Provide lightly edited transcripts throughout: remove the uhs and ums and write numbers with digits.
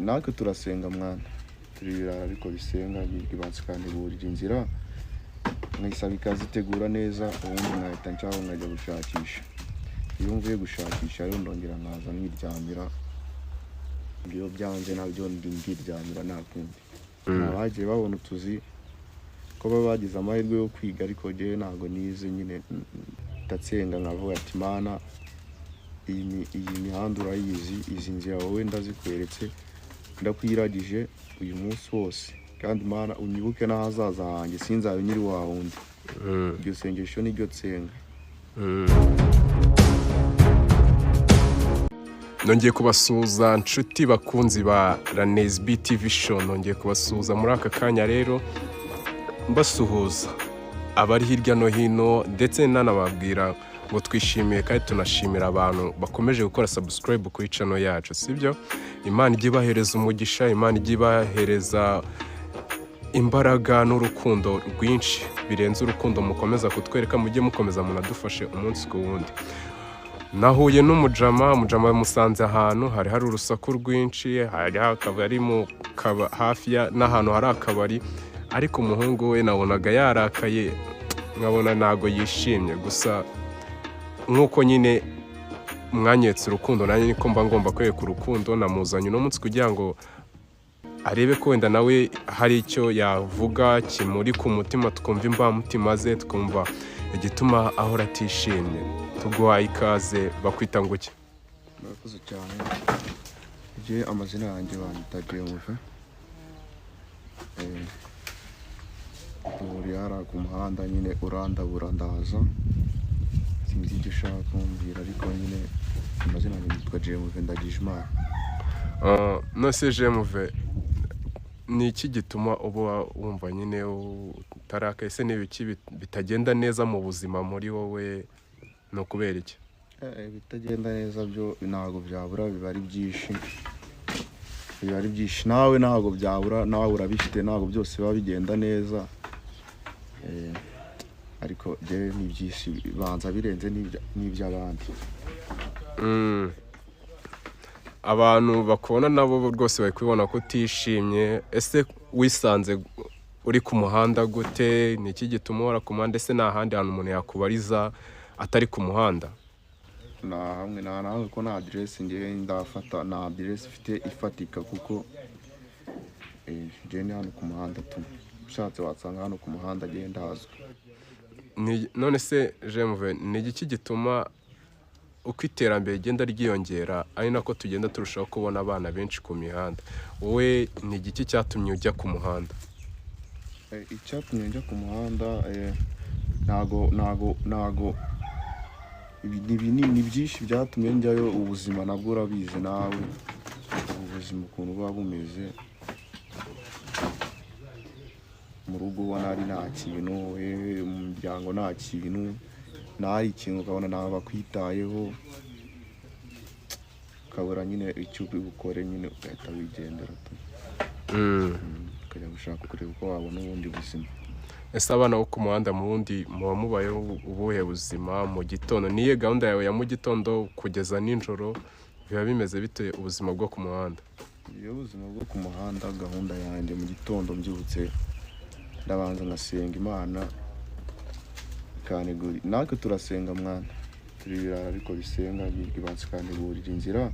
Natwe turasenga mwana, turi ibirara ariko bisenga, bibanza ikantegurira inzira, nkayisaba ikazitegura neza, ubundi nkahita ncaho nkajya gushakisha. Iyo mvuye gushakisha rero ndongera nkaza nkiryamira, iyo byanze nabyo ndiryamira nta kundi. Abagiye babona utuzi ko baba bagize amahirwe yo kwiga, ariko njyewe ntabwo nize nyine, ndatsenga nkavuga ati Mana, iyi mihanda urayizi, izi nzira wowe ndazikweretse, ndakwiragije uyu munsi wose, kandi Mana unyibuke n'ahazaza hanjye, sinzabe nyiri wa wundi. Iryo sengesho niryo nsenga. Nongeye kubasuhuza nshuti bakunzi ba Ranezb TV show, nongeye kubasuhuza muri aka kanya rero mbasuhuza abari hirya no hino, ndetse nanababwira ngo twishimiye kandi tunashimira abantu bakomeje gukora subscribe kuri channel yacu, sibyo? Imana ijye ibahereza umugisha, Imana ijye ibahereza imbaraga n'urukundo rwinshi birenze urukundo mukomeza kutwereka, mujye mukomeza munadufashe umunsi ku wundi. Nahuye n'umujama, umujama musanze ahantu hari hari urusaku rwinshi, hari akabari mu kaba hafi n'ahantu hari akabari, ariko umuhungu we nabonaga yarakaye, nkabona ntago yishimye. Gusa nk'uko nyine mwanyetse urukundo, nanjye niko mba ngomba kwereka urukundo. Namuzanye uno munsi kugira ngo arebe ko wenda nawe hari icyo yavuga kimuri ku mutima, twumva imbamutima ze, twumva igituma ahora atishimye. Tuguhaye ikaze, bakwita ngo iki? Murakoze cyane. Njye amazina yanjye banyita Jemuve. Duhuriye hariya ku muhanda nyine, urandabura ndaza, sinzi icyo ushaka kumbwira, ariko nyine amazina yanjye yitwa Jemuve Ndagijimana. None se Jemuve, ni iki gituma uba wumva nyine utarakaye? Ese ni ibiki bitagenda neza mu buzima muri wowe? Ni ukubera iki? Ibitagenda neza byo ntabwo byabura, biba ari byinshi, biba ari byinshi. Nawe ntabwo byabura, nawe urabifite, ntabwo byose biba bigenda neza. Ariko njyewe ni byinshi banza birenze n'iby'abandi. Abantu bakubona nabo rwose bari kubibona ko utishimye. Ese wisanze uri ku muhanda gute? Ni iki gituma uhora ku muhanda? Ese nta handi hantu umuntu yakubariza atari ku muhanda? Nta hamwe, nta na hamwe, ko nta aderesi ngewe ndafata, nta aderesi ifite ifatika, kuko njyewe ni hano ku muhanda tu, ushatse wasanga hano ku muhanda ngewe ndahazwi. None se Jemuve, ni igiki gituma uko iterambere rigenda ryiyongera ari nako tugenda turushaho kubona abana benshi ku mihanda? Wowe ni igiki cyatumye ujya ku muhanda? Icyatumye njya ku muhanda, ntago ibi ni byinshi byatumye njyayo. Ubuzima nabwo urabizi nawe, ubu buzima ukuntu buba bumeze mu rugo, ubona ari nta kintu, mu muryango nta kintu, ntari ikintu, ukabona ntawe bakwitayeho, ukabura nyine icyo uri bukore nyine, ugahita wigendera tu. Ukajya gushaka kureba uko wabona ubundi buzima. Ese abana bo ku muhanda mu bundi muba mubayeho ubuhe buzima mu gitondo? Niyo gahunda yawe ya mu gitondo kugeza nijoro biba bimeze bite, ubuzima bwo ku muhanda? Iyo ubuzima bwo ku muhanda, gahunda yanjye mu gitondo mbyutse ndabanza ngasenga Imana ikantegurira. Natwe turasenga mwana, turi ibirara ariko bisenga, ibanza ikantegurira inzira,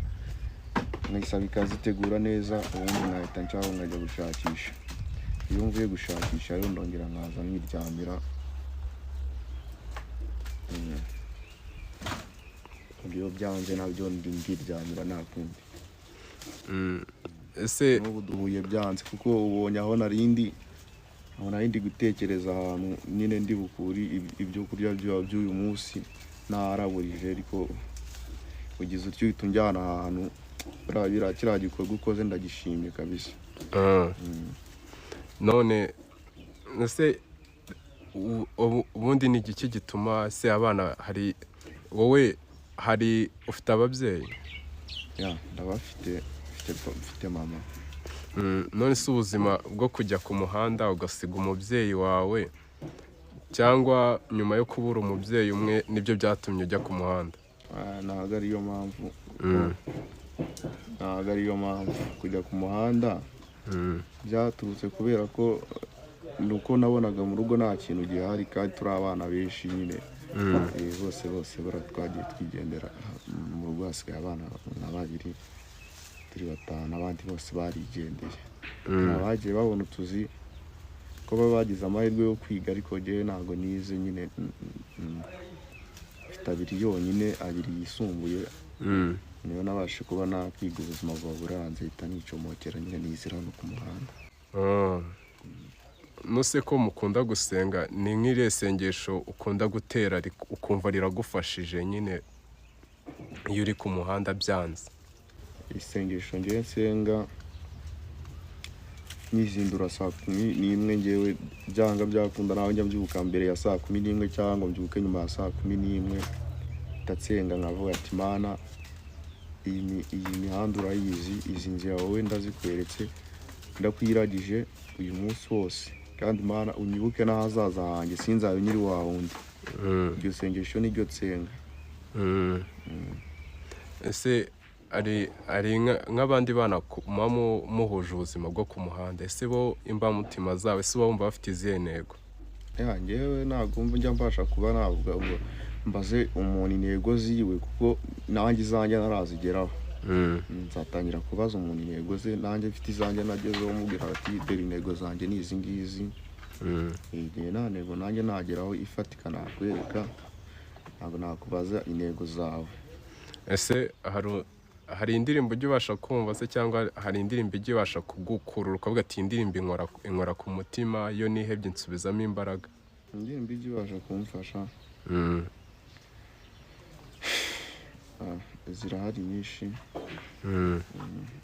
nkayisaba ikazitegura neza, ubundi nkahita ncaho nkajya gushakisha. Iyo mvuye gushakisha rero ndongera nkaza nkiryamira. Iyo byanze nabyo ndiryamira nta kundi. Ese N'ubu duhuye byanze, kuko ubonye aho narindi, aho narindi gutekereza ahantu nyine ndi bukure ibyo kurya by'uyu munsi naraburije, ariko ugize utyo uhita unjyana ahantu. Buriya kiriya gikorwa ukoze ndagishimye kabisa. None ese ubundi ni igiki gituma se abana, hari wowe, hari ufite ababyeyi? Yeah, ndabafite, mfite mama. None se ubuzima bwo kujya ku muhanda ugasiga umubyeyi wawe, cyangwa nyuma yo kubura umubyeyi umwe nibyo byatumye ujya ku muhanda? Ah, ntabwo ariyo mpamvu. Ntabwo ariyo mpamvu kujya ku muhanda byaturutse kubera ko ni uko nabonaga mu rugo nta kintu gihari kandi turi abana benshi nyine. Bose bose bara twagiye twigendera, mu rugo hasigaye abana nka babiri, turi batanu, abandi bose barigendeye. Hari abagiye babona utuzi ko baba bagize amahirwe yo kwiga, ariko njyewe ntabwo nize nyine. Mfite abiri yonyine, abiri yisumbuye, niyo nabashe kuba nakwiga. Ubuzima buba buranze, hita nicomokera nyine, nizira no ku muhanda. Ah. Nuse ko mukunda gusenga, ni nk'irihe sengesho ukunda gutera ukumva riragufashije nyine iyo uri ku muhanda byanze? Isengesho ngewe nsenga nyizindura saa 11, ngewe byanga byakunda nawe njya mbyuka mbere ya saa 11 cyangwa mbyuke nyuma ya saa 11, ndatsenga nkavuga ati: "Mana, iyi mihanda urayizi, izi nzira wowe ndazikweretse, ndakwiragije uyu munsi wose, kandi Mana unyibuke n'ahazaza hanjye, sinzabe nyiri wa wundi." Iryo sengesho niryo nsenga. Ese ari nk'abandi bana muba muhuje ubuzima bwo ku muhanda, ese bo imbamutima zabo, ese uba wumva bafite izihe ntego? Ya, njyewe ntabwo njya mbasha kuba navuga ngo mbaze umuntu intego ziwe, kuko nanjye izanjye ntarazigeraho. Nzatangira kubaza umuntu intego ze nanjye mfite izanjye nagezeho, mubwira ati: "Dore intego zanjye ni izi ngizi." Igihe nta ntego nanjye nageraho ifatika nakwereka, ntabwo nakubaza intego zawe. Ese hari indirimbo ujya ubasha kumva se, cyangwa hari indirimbo ijya ibasha kugukurura ukavuga ati: "Iyi ndirimbo inkora ku mutima, iyo nihebye nsubizamo imbaraga"? Indirimbo ijya ibasha kumfasha, zirahari nyinshi,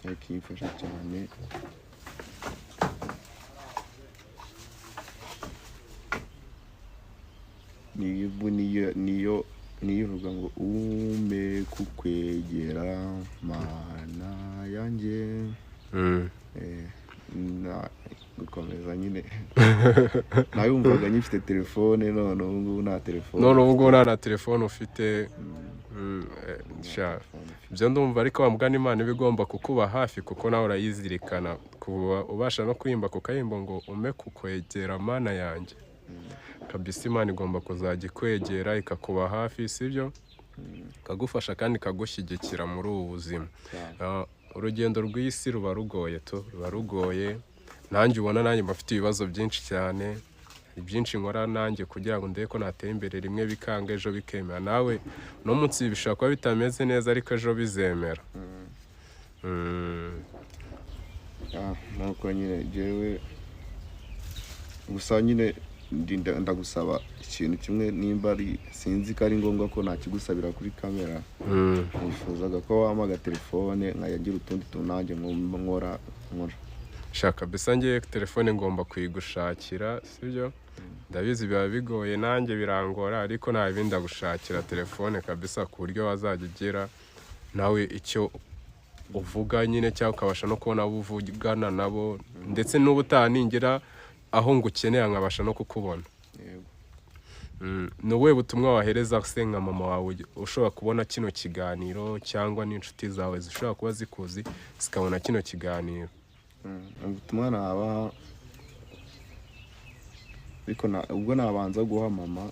ariko iyimfasha cyane niyo ivuga ngo: "Umpe kukwegera Mana yanjye." Na gukomeza nyine nayumvaga nyifite telefone, none ubu ngubu nta telefone. None ubu ngubu nta na telefone ufite. Nta Sha, telefone mfite. Ibyo ndumva, ariko wa mugani Imana iba igomba kukuba hafi, kuko nawe urayizirikana kuba ubasha no kuririmba ku kayimbo ngo: "Umpe kukwegera Mana yanjye." Kabisa Imana igomba kuzajya ikwegera ikakuba hafi, sibyo, ikagufasha kandi ikagushyigikira muri ubu buzima. Cyane. Urugendo rw'isi ruba rugoye tu, ruba rugoye. Nanjye ubona nanjye mba mfite ibibazo byinshi cyane, hari byinshi nkora nanjye kugira ngo ndebe ko natera imbere, rimwe bikanga, ejo bikemera. Nawe uno munsi bishobora kuba bitameze neza, ariko ejo bizemera. Nuko nyine jewe gusa nyine ndagusaba ikintu kimwe, nimba ari, sinzi ko ari ngombwa ko nakigusabira kuri kamera. Nifuzaga ko wampa agatelefone nkayagira utundi tuntu nanjye nkora nkora. Shaka kabisa, ngiye telefone ngomba kuyigushakira, sibyo? Ndabizi biba bigoye, nanjye birangora, ariko nta bindi, ndagushakira telefone kabisa, ku buryo wazajya ugira nawe icyo uvuga nyine, cyangwa ukabasha no kubona abo uvugana nabo, ndetse n'ubutaha ningira aho ngukenera nkabasha no kukubona. Yego. Ni ubuhe butumwa wahereza se nka mama wawe ushobora kubona kino kiganiro, cyangwa n'inshuti zawe zishobora kuba zikuzi zikabona kino kiganiro? Ubutumwa nabaha, ariko ubwo nabanza guha mama,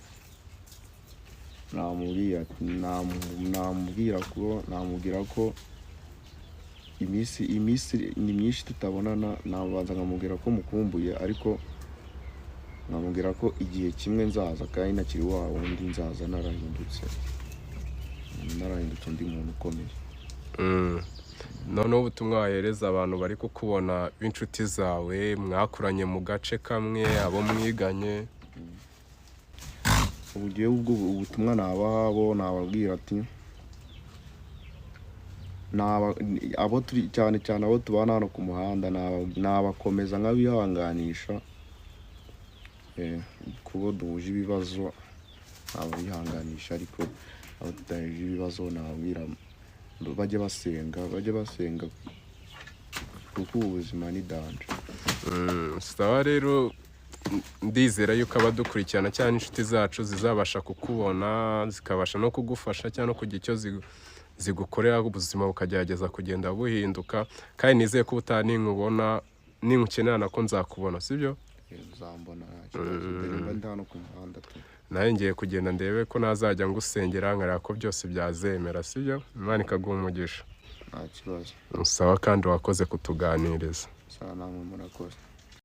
namubwira ko iminsi ni myinshi tutabonana, nabanza nkamubwira ko mukumbuye, ariko nkamubwira ko igihe kimwe nzaza kandi nakiri wa wundi, nzaza narahindutse, narahindutse undi muntu ukomeye. Noneho ubutumwa wahereza abantu bari kukubona b'inshuti zawe mwakuranye mu gace kamwe, abo mwiganye? Ubu ngewe ubwo ubutumwa nabaha bo, nababwira ati abo turi, cyane cyane abo tubana hano ku muhanda, nabakomeza nkabihanganisha, kubo duhuje ibibazo nababihanganisha, ariko abo tudahuje ibibazo nababwira bajye basenga, bajye basenga, kuko ubu buzima ni danger. Sawa rero, ndizera yuko abadukurikirana cyangwa inshuti zacu zizabasha kukubona, zikabasha no kugufasha cyangwa no kugira icyo zigukorera, ubuzima bukagerageza kugenda buhinduka. Kandi nizeye ko ubutaha ninkubona, ninkukenera nako nzakubona, sibyo? Uzambona, nta kibazo. Dore mba ndi hano ku muhanda tu. Nawe ngiye kugenda ndebe ko nazajya ngusengera, nkareba ko byose byazemera, sibyo? Imana ikaguha umugisha. Nta kibazo. Sawa, kandi wakoze kutuganiriza. Sawa, namwe murakoze.